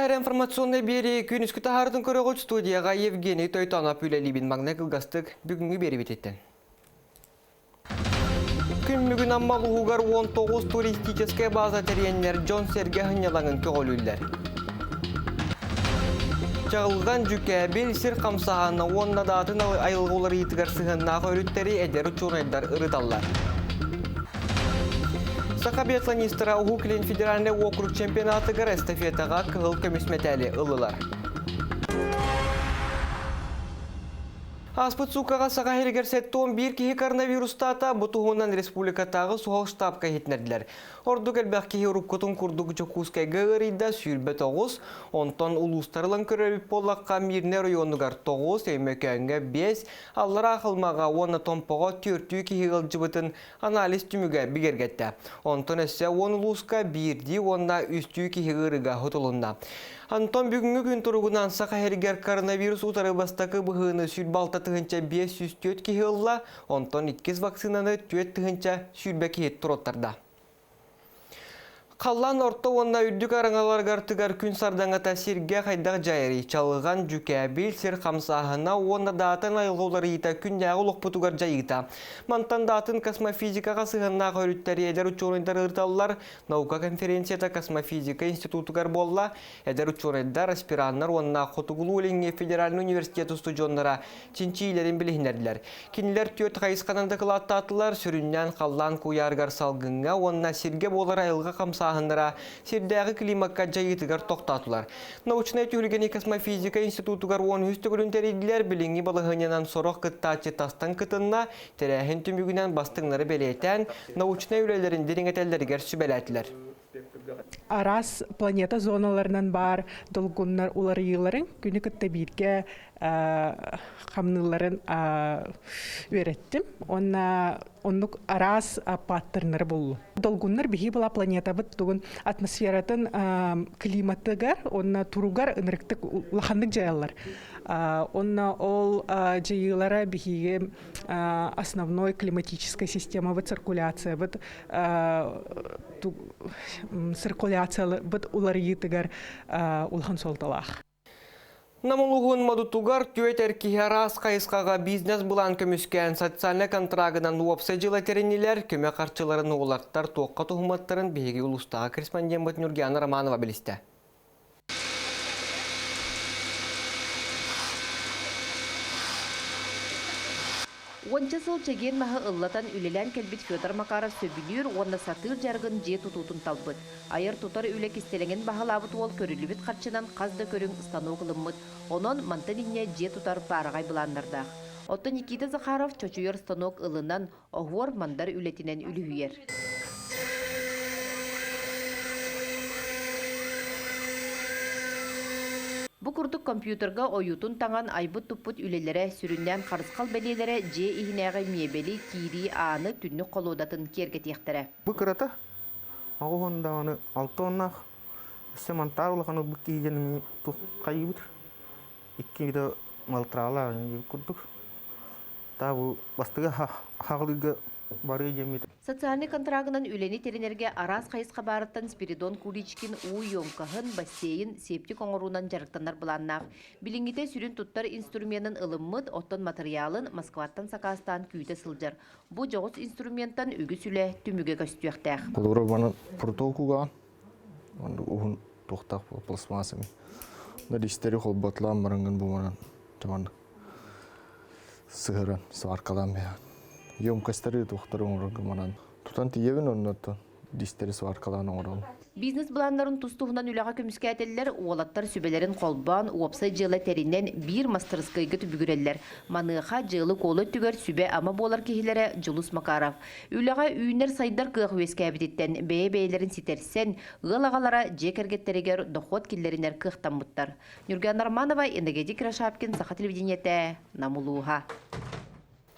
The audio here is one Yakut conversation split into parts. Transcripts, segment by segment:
Саха информационнай биэрии күнүскү таһаарытын көрөҕүт студияҕа Евгений Тойтонов үлэлиибин маҥнай кылгастык бүгүҥҥү биэрибититтэн. Күн бүгүн Амма улууһугар 19 туристическай база тэрийэннэр дьон-сэргэ сынньалаҥын көҕүлүүллэр. Чаҕылҕан дьүкээбил сир хамсааһына уонна даатын айылҕа уларыйыытыгар сыһыаннаах өрүттэри эдэр учуонайдар ырыталлар. Саха биатлонистара Уһук Илин федеральнай уокурук чемпионатыгар эстафетаҕа кыһыл көмүс мэтээли ыллылар. Ааспыт сууккаҕа Саха сиригэр 71 киһи коронавирустаата, бу туһунан республикатааҕы суһал штабка иһитиннэрдилэр. Ордук элбэх киһи уруккутун курдук Дьокуускайга ыарыйда 29, онтон улуустары ылан көрөрбүт буоллахха Мирнэй оройуонугар 9, Өймөкөөҥҥө 5, Аллараа Халымаҕа уонна Томпоҕо түөртүү киһи ыалдьыбытын анализ түмүгэ бигэргэттэ. Онтон өссө 10 улууска биирдии уонна үстүү киһи ыарыыга сутулунна. Антон бүгүҥҥү күн туругунан Саха сиригэр коронавирус утары бастакы быһыыны 106 504 киһи ылла, онтон иккис вакцинаны 4 020 киһи туруоттарда. Халлаан орто уонна үрдүк араҥаларыгар тыгар күн сардаҥата сиргэ хайдах дьайарый? Чалыган, дьүкээбил, сир хамсааһына уонна даатын айылҕа уларыйыыта күннээҕи олохпутугар дьайыыта. Мантан даатын космофизикаҕа сыһыаннаах өрүттэри эдэр учуонайдар ырыталлар. Наука конференцията космофизика институтугар буолла. Эдэр учуонайдар, аспираннар уонна Хотугулуу-Илиҥҥи федеральнай университет устудьуоннара чинчийиилэрин билиһиннэрдилэр. Кинилэр түөрт хайысханан дакылааттаатылар, сүрүннээн халлаан куйаарыгар салгыҥҥа уонна сиргэ буолар айылҕа хамсааһыннара сирдээҕи климакка дьайыытыгар тохтоотулар. Научнай түһүлгэни космофизика институтугар 13 төгүлүн тэрийдилэр, билиҥҥи балаһыанньанан сорох кыттааччы тастан кытынна, тэрээһин түмүгүнэн бастыҥнары бэлиэтээн, научнай үлэлэрин дириҥэтэллэригэр сүбэлээтилэр. Араас планета зоналарынан баар долгуннар уларыйыыларын күнү кытта бииргэ хамныылларын үөрэттим. Уонна оннук араас паттернары буллум. Долгуннар биһи была планетабыт тугун атмосфератын климатыгар уонна туругар ынырыктык улаханнык дьайаллар. Онно ол дьайыылара биһиги основной климатическая системабыт циркуляциябыт циркуляциябыт уларыйыытыгар улахан суолталаах. Нам улууһун Модутугар түөрт эр киһи араас хайысхаҕа бизнес-былаан көмүскээн социальнай контрагынан уопсай дьыала тэриннилэр, көмө харчыларын уолаттар туохха туһумматтарын биһиги улуустааҕы корреспондеммыт Нюргиана Романова билистэ. Уонча сыл чэгиэн маһы ыллатан үлэлээн кэлбит Федор Макаров сөбүлүүр уонна сатыыр дьарыгын дьиэ тутуутун талбыт. Айар-тутар үлэ кистэлэҥин баһылаабыт уол көрүллүбүт харчынан хас да көрүҥ станок ылыммыт. Онон мантан инньэ дьиэ тутар баараҕай былааннардаах. Оттон Никита Захаров чочуйар станок ылынан, оһуор-мандар үлэтинэн үлүһүйэр. Бу курдук компьютерга ойуутун таҥан айбыт-туппут үлэлэрэ, сүрүннээн харысхал бэлиэлэрэ дьиэ иһинээҕи миэбэли, киирии ааны, түннүк холуодатын киэргэтиэхтэрэ. Бу кырата оҕуһун даҕаны алта уоннаах өссө мантаар улахан ылбыт киһи диэн хайыыбыт икки да малтраалаах курдук Таа бу бастакы хаҕылыырга барыы диэммит. Социальнай контрагынан үлэни тэринэргэ араас хайысха баарыттан Спиридон Куличкин уу емкоһын, бассейн, септик оҥоруунан дьарыктанар былааннаах. Билиҥҥитэ сүрүн туттар инструменын ылыммыт, оттон матырыйаалын Москваттан сакаастаан күүтэ сылдьар. Бу дьоҕус инструментан үгүс үлэ түмүгэ көстүөхтээх. Холобура, манан протоколга уһун туохтаах пластмасса листэри холботлаан барангын бу манан туман сыһыран сваркалаан бэйэҕин емкостары туохтары оҥорорго манан тутан тиийэбин оннуттан дистэри сваркалаан оҥоробун. Бизнес-былааннарын тус-туһунан үлэҕэ көмүскээтэллэр, уолаттар сүбэлэрин холбоон, уопсай дьыала тэринэн биир мастарыскыайга түбүгүрэллэр. Маныаха дьыалы-куолу өттүгэр сүбэ-ама буолар киһилэрэ Дьулус Макаров. Үлэҕэ үүнэр-сайдар кыах үөскээбититтэн бэйэ-бэйэлэрин ситэрсэн, ыал аҕалара дьиэ кэргэттэригэр дохуот киллэринэр кыахтаммыттар. Нюргана Романова, Иннокентий Кирашапкин, Саха телевидениетэ, Нам улууһа.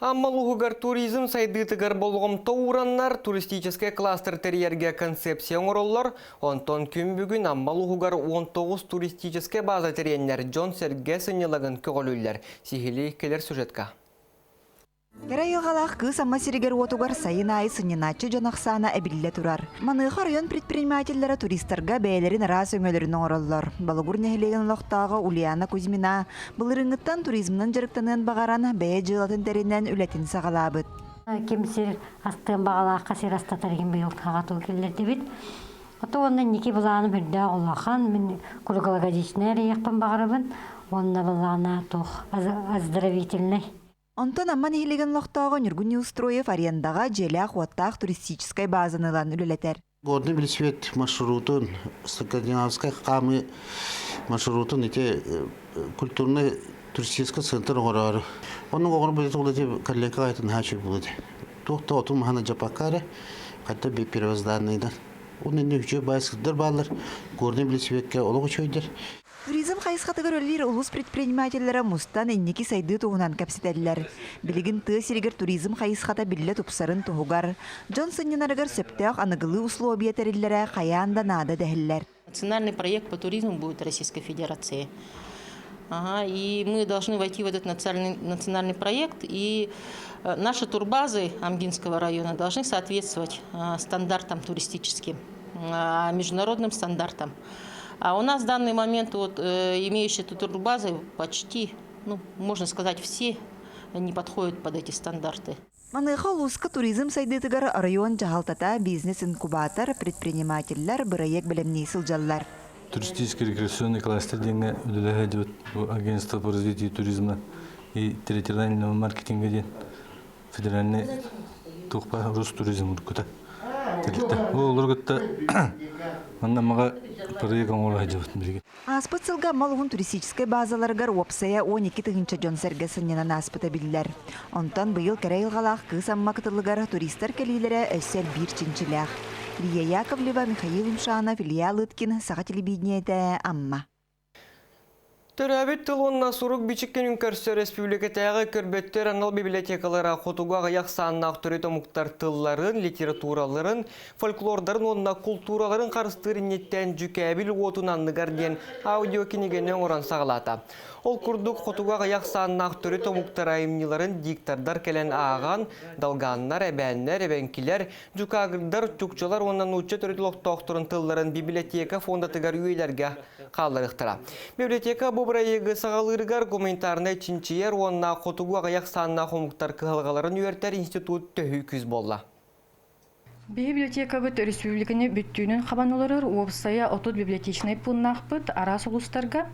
Амма улууһугар туризм сайдыытыгар болҕомто уураннар, туристическай кластер тэрийэргэ концепция оҥороллор. Онтон күн бүгүн Амма улууһугар 19 туристическай база тэрийэннэр дьон-сэргэ сынньалаҥын көҕүлүүллэр. Сиһилии кэлэр сюжетка. Кэрэ айылҕалаах Кыыс Амма сиригэр-уотугар сайын аайы сынньанааччы дьон ахсаана эбиллэ турар. Маныаха оройуон предпринимателлэрэ туристарга бэйэлэрин араас өҥөлөрүн оҥороллор. Болугур нэһилиэгин олохтооҕо Ульяна Кузьмина былырыыҥҥыттан туризмынан дьарыктаныан баҕаран, бэйэ дьыалатын тэринэн үлэтин саҕалаабыт. Ким сир астыан баҕалаахха сир астатар иһин быйыл хаҕа киллэрдибит. Ото уонна инники былааным үрдээх улахан, мин круглогодичнай эрийиэхпин баҕарабын уонна былаана туох оздоровительный. Онтон Амма нэһилиэгин олохтооҕо Ньургун Неустроев арендаҕа дьиэлээх-уоттаах туристическай баазаны ылан үлэлэтэр. Горный велосипед маршрутун, скандинавскай хаамыы маршрутун ити культурный туристический центр оҥороору. Оннук оҥорбут буолуо ити коллега айтын хаачый буолуо Туох да отун маһына дьапакка эрэ, ханта первозданныйдан. Уонна инне үчүгэй баай сырдар бааллар, горный велосипедка олох үчүгэйдэр. Туризм хайысхатыгар үлэлиир улуус предпринимателлэрэ мустан инники сайдыы туһунан кэпсэтэллэр. Билигин тыа сиригэр туризм хайысхата биллэ тупсарын туһугар, дьон сынньанарыгар сөптөөх аныгылыы условия тэриллэрэ хайаан да наада дэһэллэр. Национальный проект по туризму будет Российской Федерации. Ага, и мы должны войти в этот национальный, национальный проект, и наши турбазы Амгинского района должны соответствовать стандартам туристическим, международным стандартам. А у нас в данный момент вот, имеющие турбазы почти, ну, можно сказать, все не подходят под эти стандарты. Маныаха улууска туризм сайдыытыгар оройуон дьаһалтата, бизнес-инкубатор, предпринимателлэр бырайыак бэлэмнии сылдьаллар. Туристический рекреационный кластер диэҥҥэ үлэлэһэ сылдьыбыт агентство по развитию туризма и территориального маркетинга диэн федеральный туохпа Ростуризм уруккута тэрилтэ. Ол олоргутта манна маҕа проект оҥоро сылдьыбыт билигин. Ааспыт сылга Амма улууһун туристическай базаларыгар уопсайа 12 тыһыынча дьон-сэргэ сынньанан ааспыта биллэр. Онтон быйыл кэрэ айылҕалаах Кыыс Амма кытылыгар туристар кэлиилэрэ өссө элбиир чинчилээх. Лия Яковлева, Михаил Юмшанов, Илья Лыткин, Саха телевидениетэ, Амма. Төрөөбүт тыл уонна сурук-бичик күнүн көрсө республикатааҕы көрбөттөр анал библиотекалара хотугу аҕыйах сааннаах төрүт омуктар тылларын, литератураларын, фольклордарын уонна култуураларын харыстыыр инниттэн дьүкээбил уотун анныгар диэн аудиокинигини оҥорон саҕалаата. Ол курдук хотугу аҕыйах сааннаах төрүт омуктар айымньыларын диктордар кэлэн ааҕан, долганнар, эбээннэр, эбэҥкилэр, дьукаагырдар, чукчалар уонна нуучча төрүт олохтоохторун тылларын библиотека фондатыгар үйэлэргэ хаалларыахтара. Библиотека бу бырайыагы саҕалыырыгар гуманитарнай чинчийэр уонна хотугу аҕыйах сааннаах омуктар кыһалҕаларын үөртэр институт төһүү күүс буолла. Библиотекабыт республиканы бүттүүнүн хабан олорор уопсайа 30 библиотечнай пууннаахпыт араас улуустарга.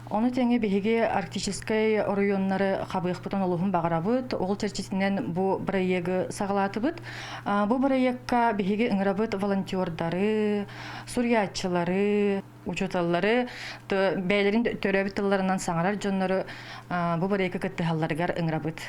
Ону тэҥэ биһиги арктическай оройуоннары хабыахпытын олуһун баҕарабыт. Ол чэрчитинэн бу бырайыагы саҕалаатыбыт. Бу бырайыакка биһиги ыҥырабыт волонтердары, суруйааччылары, учууталлары, бэйэлэрин төрөөбүт тылларынан саҥарар дьоннору бу бырайыакка кыттыһалларыгар ыҥырабыт.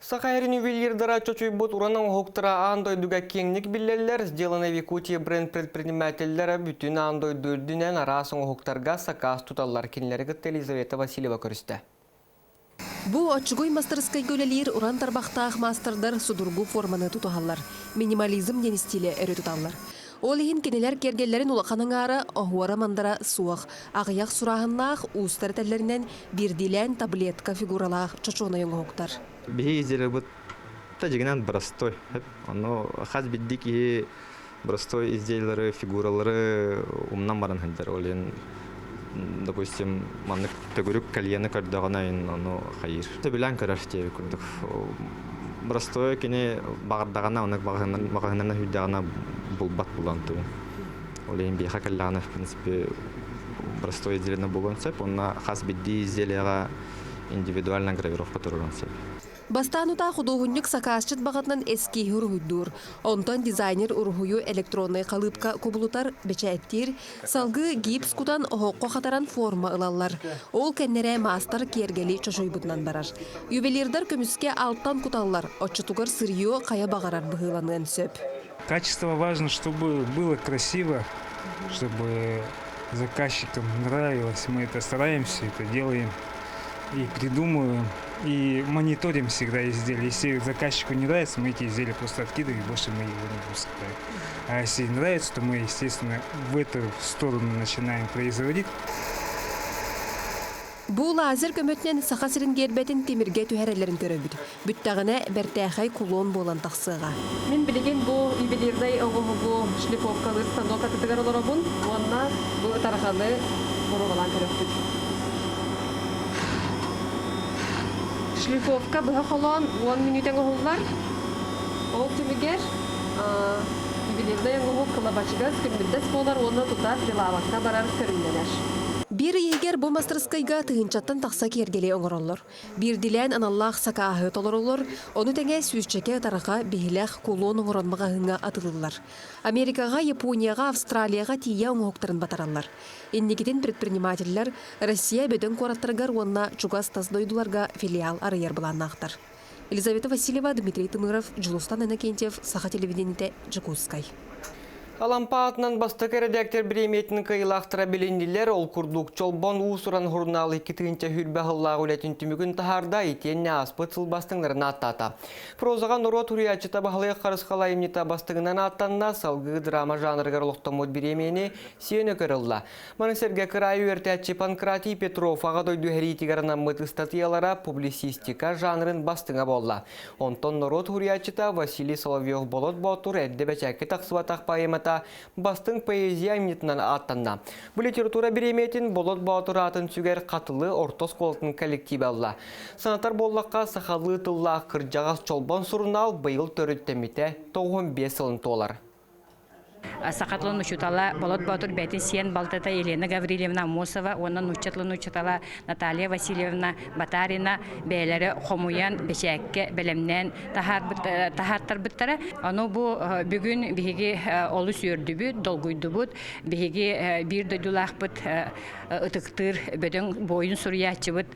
Саха сирин ювелирдара чочуйбут уран оҥоһуктара аан дойдуга киэҥник биллэллэр. Сделано в Якутии бренд предпринимателлэрэ бүтүн аан дойду үрдүнэн араас оҥоһуктарга сакаас туталлар. Кинилэри кытта Елизавета Васильева көрүстэ. Бу оччугуй мастарыскайга үлэлиир уран тарбахтаах маастардар судургу форманы тутуһаллар, минимализм диэн истиилэ өрө туталлар. Ол иһин кинилэр киэргэллэрин улахан аҥаара оһуора-мандара суох, аҕыйах сурааһыннаах, уустар этэллэринэн биирдиилээн таблетка фигуралаах чочуонай оҥоһуктар. Биһи изделиебыт дьиҥинэн простой. Ону хас биирдии киһи простой изделиелары, фигуралары умнан баран сылдьар. Ол иһин, допустим, маннык төгүрүк кальяны көрдөҕүнэ ону хайыыр. Сөбүлээн көрөр диэбит курдук. Простой кини баҕардаҕына, оннук маҕаһыыннарынан сүүрдэҕинэ булбат булан туйун. Ол иһин биһиэхэ кэллэҕинэ, в принципе, простой изделиены булуон сөп. Уонна хас биирдии изделиеҕа индивидуально гравировка туруоран сөп. Бастаан утаа худуоһунньук сакаасчыт баҕатынан эскииһи уруһуйдуур. Онтон дизайнер уруһуйу электроннай халыыпка кубулутар, бэчээттиир, салгыы гипс кутан оһоххо хатаран форма ылаллар. Ол кэннэрэ маастар киэргэли чочуйбутунан барар. Ювелирдар көмүскэ алтан куталлар, оччотугар сырье хайа баҕарар быһыыланыан сөп. Качество важно, чтобы было красиво, чтобы заказчикам нравилось. Мы это стараемся, это делаем и придумываем, и мониторим всегда изделия. Если заказчику не нравится, мы эти изделия просто откидываем, и больше мы его не выпускаем. А если нравится, то мы, естественно, в эту сторону начинаем производить. Бу лазер көмөтүнэн Саха сирин гиэрбэтин тимиргэ түһэрэллэрин көрөбүт. Бүттэҕинэ бэртээхэй кулон буолан тахсыаҕа. Мин билигин бу ювелирнай оҥоһугу шлифовкалыыр станок атытыгар олоробун уонна бу ытарҕаны боруобалаан көрөхпүт. Шлифовка быһа холоон 10 мүнүүтэ оҥоһуллар. Ол түмүгэр ювелирнай оҥоһук кылабачыгас, күлүмүрдэс буолар уонна тута прилавокка барар көрүҥнэнэр. Биир ый иһигэр бу мастарыскыайга тыһыынчаттан тахса киэргэли оҥороллор. Биирдиилээн аналлаах сакааһы толороллор, ону тэҥэ сүүсчэкэ ытарҕа, биһилэх, кулон оҥорон маҕаһыыҥҥа атыылыыллар. Америкаҕа, Японияҕа, Австралияҕа тиийэ оҥоһуктарын батараллар. Инникитин предпринимателлэр Россия бөдөҥ куораттарыгар уонна чугас тас дойдуларга филиал арыйар былааннаахтар. Елизавета Васильева, Дмитрий Тымыров, Дьулустан Иннокентьев, Саха телевидениетэ, Дьокуускай. Алампа аатынан бастакы эрэдээктэр бириэмийэтин кыайыылаахтара билиннилэр. Ол курдук Чолбон уус-уран сурунаал 2020 сыллаах үлэтин түмүгүн таһаарда, итиэннэ ааспыт сыл бастыҥнарын ааттаата. Прозаҕа норуот суруйааччыта Баһылай Харысхал айымньыта бастыҥынан ааттанна, салгыы драма жанрыгар олохтоммут бириэмийэни Сиэн Өкөр ылла. Маны сэргэ кыраайы үөрэтээччи Панкратий Петров Аҕа дойду сэриитигэр анаммыт ыстатыйалара публицистика жанрын бастыҥа буолла. Онтон норуот суруйааччыта Василий Соловьев-Болот Боотур эрдэ бэчээккэ тахсыбатах поэмата бастыҥ поэзия айымньытынан ааттанна. Бу литература бириэмийэтин Болот Боотур аатын сүгэр Хатылы орто оскуолатын коллективэ ылла. Санатар буоллахха, сахалыы тыллаах кырдьаҕас Чолбон сурунаал быйыл төрүттэммитэ 95 сылын туолар. Саха тылын учуутала Болот Боотур бэйэтин сиэн балтата Елена Гаврильевна Аммосова уонна нуучча тылын учуутала Наталья Васильевна Батарина бэйэлэрэ хомуйан, бэчээккэ бэлэмнээн таһаартарбыттара. Ону бу бүгүн биһиги олус үөрдүбүт, долгуйдубут. Биһиги биир дойдулаахпыт ытыктыыр бөдөҥ буойун суруйааччыбыт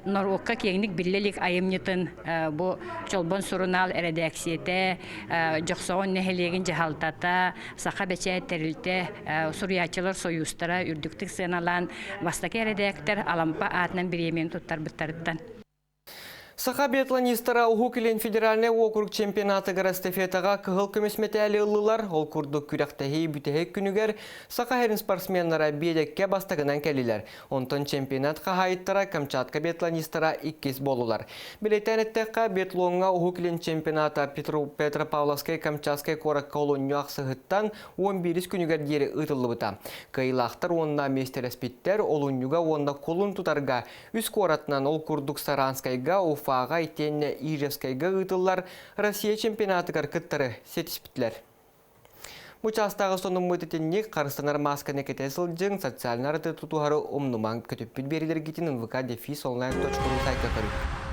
норуокка киэҥник биллэ илик айымньытын бу Чолбон сурунаал эрэдээксийэтэ Дьохсоҕон нэһилиэгин дьаһалтата, Саха бэчээт тэрилтэ, суруйааччылар сойуустара үрдүктүк сыаналаан бастакы эрэдээктэр Алампа аатынан бириэмийэни туттарбыттарыттан. Саха биатлонистара Уһук Илин федеральнай уокурук чемпионатыгар эстафетаҕа кыһыл көмүс мэтээли ыллылар. Ол курдук күрэхтэһии бүтэһик күнүгэр Саха сирин спортсменнара биэдэккэ бастакынан кэллилэр. Онтон чемпионат хаһаайыттара Камчатка биатлонистара иккис буоллулар. Билэтээн эттэххэ, биатлоҥҥа Уһук Илин чемпионата Петропавловскай Камчатскай куоракка олунньу ахсыһыттан 11 күнүгэр диэри ыытыллыбыта. Кыайыылаахтар уонна миэстэлэспиттэр олунньуга уонна кулун тутарга үс куоратынан ол курдук Саранскайга, Уфаҕа итиэннэ Ижевскайга ыытыллар Россия чемпионатыгар кыттары ситиспитлэр. Бу чаастааҕы сонуммут итинник харыстанар маасканы кэтэ сылдьыҥ, социальнай арыты тутуһары умнумаҥ. Көтүппүт биэриилэргитин нвк дефис онлайн.ру сайтка көрүҥ.